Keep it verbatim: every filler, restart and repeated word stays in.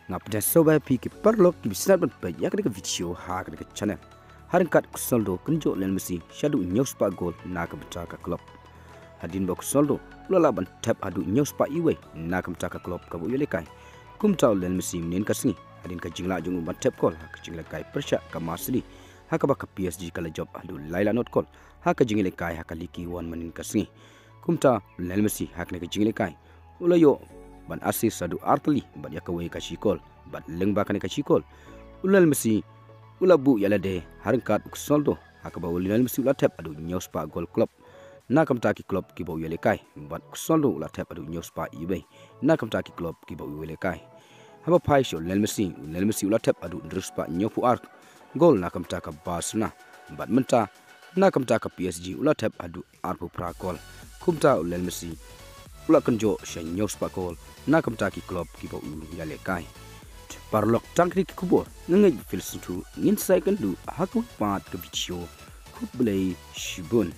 Nga pdiang sngewbha ïa phi ki paralok kiba sngewbha ban peit ïa kane ka video ha kane ka channel. Haryngkat u Soldo kynjoh u Lionel Messi shaduh hynñiew spah gol na ka bynta ka club. Hadien ba u Soldo u la lah ban thep haduh hynñiew spah uwei na ka bynta ka club kaba u ïalehkai. Kumta u Lionel Messi mynhynnin ka sngi, hadien ka jinglah jong u ban thep gol ha ka jingïalehkai pyrshah ka Man City, ha kaba ka P S G ka la jop haduh lai la not gol ha ka jingïalehkai ha ka Ligue one mynhynnin ka sngi. Kumta u Lionel Messi ha kane ka jingïalehkai u la ïoh ban assist haduh ar tylli bad ïa kawei ka shi gol, bad lyngba kane ka shi gol u Lionel Messi u la buh ïa lade haryngkat u Soldo, ha kaba u Lionel Messi u la thep haduh hynñiew spah gol club na ka bynta ki club kiba u ïalehkai, bad u Soldo u la thep haduh hynñiew spah uwei na ka bynta ki club kiba u ïalehkai. Haba phai sha u Lionel Messi, u Lionel Messi u la thep haduh hynriew spah hynñiewphew ar gol na ka bynta ka Barcelona, bad mynta na ka bynta ka P S G u la thep haduh arphew phra gol. Kumta u Lionel Messi u la kynjoh sha hynñiew spah gol na ka bynta ki club kiba u ïalehkai. Te paralok, tang kine ki khubor, nga ngeit ba phi la sngewthuh, ngin sa ïakynduh ha kawei pat ka video. Khublei shibun.